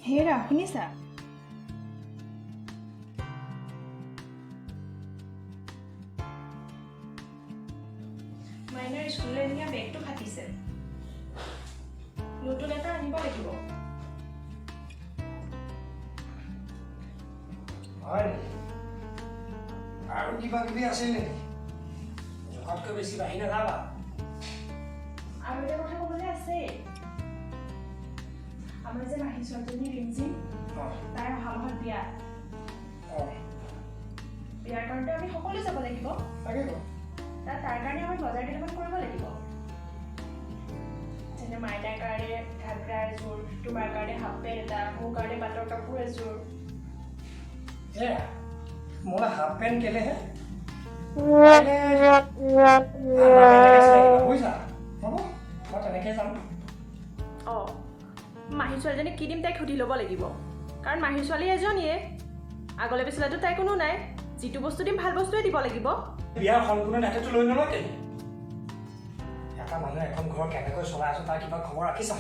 হেৰা, শুনিছা? মাইনাৰ স্কুললৈ নিয়া বেগটো ফাটিছে, নতুন এটা আনিব লাগিব। হয় নেকি? আৰু কিবা কিবি আছিল নেকি? জোখতকৈ বেছি বাঢ়ি নাযাবা। আৰু এটা কথা ক'বলৈ আছে। আমাৰ যে মাহী ছোৱালীজনী ৰিমজিম, তাইৰ অহা মাহত বিয়া। বিয়াৰ কাৰণেতো আমি সকলো যাব লাগিব। লাগিব। তাৰ কাৰণে আমি বজাৰ কেইটামান কৰিব লাগিব, যেনে মাইনাৰ কাৰণে ঘাগৰা এযোৰ, তোমাৰ কাৰণে হাফ পেণ্ট এটা, মোৰ কাৰণে পাটৰ কাপোৰ এযোৰ। এৰা, মোৰ হাফ পেণ্ট কেলেহে? বুজিছা, হ'ব, মই তেনেকৈ যাম। অঁ, মাহী ছোৱালীজনীক কি দিম তাইক সুধি ল'ব লাগিব, কাৰণ মাহী ছোৱালী এজনীয়ে, আগলৈ পিছলেতো তাই কোনো নাই। যিটো বস্তু দিম, ভাল বস্তুৱে দিব লাগিব। বিয়াৰ সম্পূৰ্ণ দায়িত্বটো লৈ নলয় কেলে? এটা মানুহে এখন ঘৰ কেনেকৈ চলাই আছো, তাৰ কিবা খবৰ ৰাখিছা?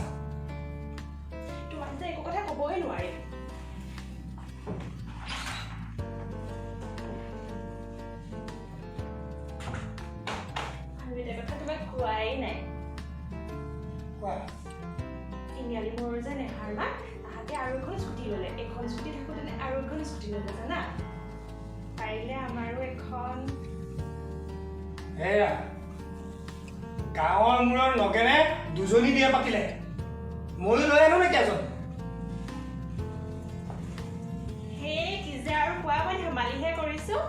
তোমাক যে একো কথা ক'বই নোৱাৰি। আৰু এটা কথা তোমাক কোৱাই নাই। কোৱা। তিনিআলি মূৰৰ যে নেহাৰ মাক, তাহাঁতে আৰু এখন স্কুটি ল'লে। এখন স্কুটি থাকোঁতে আৰু এখন স্কুটি ল'লে, জানা? পাৰিলে আমাৰো এখন। এয়া, গাঁৱৰ মূৰৰ নগেনে দুজনী বিয়া পাতিলে, ময়ো লৈ আনো নেকি এজন? সেই কি যে আৰু কোৱা, মই ধেমালিহে কৰিছোঁ।